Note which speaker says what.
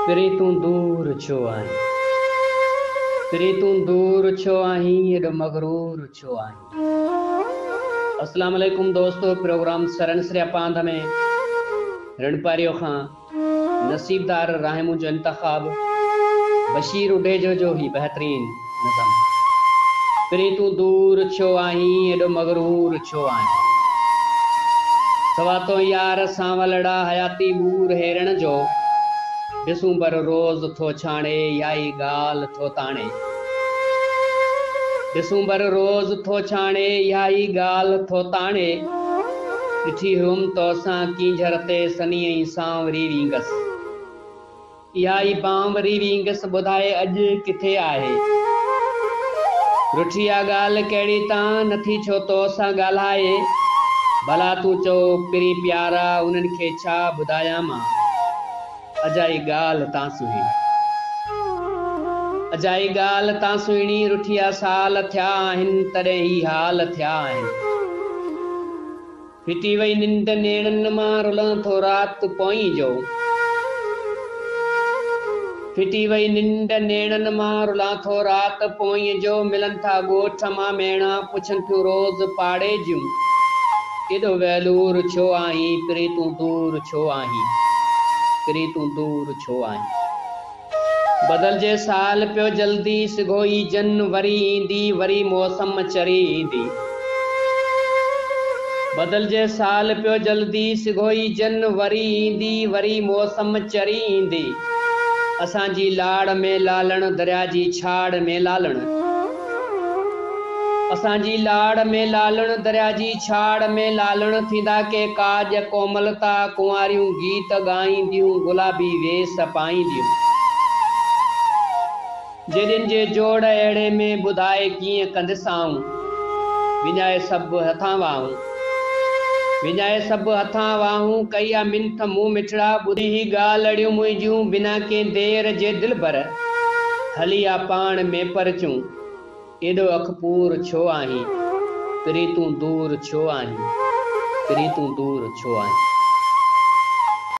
Speaker 1: پرين تون دور ڇو آهين؟ پرين تون دور ڇو آهين؟ ايڏو مغرور ڇو آهين؟ اسلام عليڪم دوستو پروگرام سرن سريا پانڌ ۾ رڻپاريو کان نصيبدار راهمون جو انتخاب بشير اڍيجو جو هي بهترين نظم پرين تون دور ڇو آهين؟ ايڏو مغرور ڇو آهين؟ سوا تو يار سانولڙا حياتي ٻور هيرڻ جو ڊسمبر روز ٿو ڇاڻي يائي ڳالهه ٿو تاڻي ڊسمبر روز ٿو ڇاڻي يائي ڳالهه ٿو تاڻي ڏٺي هئم توسان ڪينجهر تي سني ۽ سانوري وينگس اها ئي بانوري وينگس ٻڌائي اڄ ڪٿي آهي رٺي آ ڳالهه ڪهڙي تان نٿي ڇو توسان ڳالهائي ڀلا تون چئو پرين پيارا انهن کي ڇا ٻڌايان مان. اجائي ڳالهه تان سهڻي. اجائي ڳالهه تان سهڻي رٺيا سال ٿيا آهن تڏهن هي حال ٿيا آهن. ڦٽي وئي ننڊ نيڻن مان رلان ٿو رات پوئين جو. ڦٽي وئي ننڊ نيڻن مان رلان ٿو رات پوئين جو ملن ٿا ڳوٺ مان ميڻا پڇن ٿيون روز پاڙي جون. ايڏو ويلور ڇو آهين پرين تون دور ڇو آهين پرين تون دور ڇو آهين. بدلجي سال پيو جلدي سگهو ئي جن وري ايندي وري موسم چري ايندي. بدلجي سال پيو جلدي سگهو ئي جن وري ايندي وري موسم چري ايندي. اسان جي لاڙ ۾ لالڻ دريا جي ڇاڙ ۾ لالڻ. اسان جي لاڙ ۾ لالڻ دريا جي ڇاڙ ۾ لالڻ ٿيندا ڪي ڪاڄ ڪوملتا ڪنواريون گيت ڳائينديون گلابي ويس پائينديون جيڏين جي جوڙ اهڙي ۾ ٻڌائي ڪيئن ڪندس آئون وڃائي سڀ هٿان واهون وڃائي سڀ هٿان واهون ڪئي آ منٿ مون مٺڙا ٻڌي هي ڳالهڙيون منهنجيون بنا ڪنهن دير جي دلبر هلي آ پاڻ ۾ پرچون. ايڏو اک پور ڇو آهين؟ پرين تون دور ڇو آهين؟ پرين تون دور ڇو آهين؟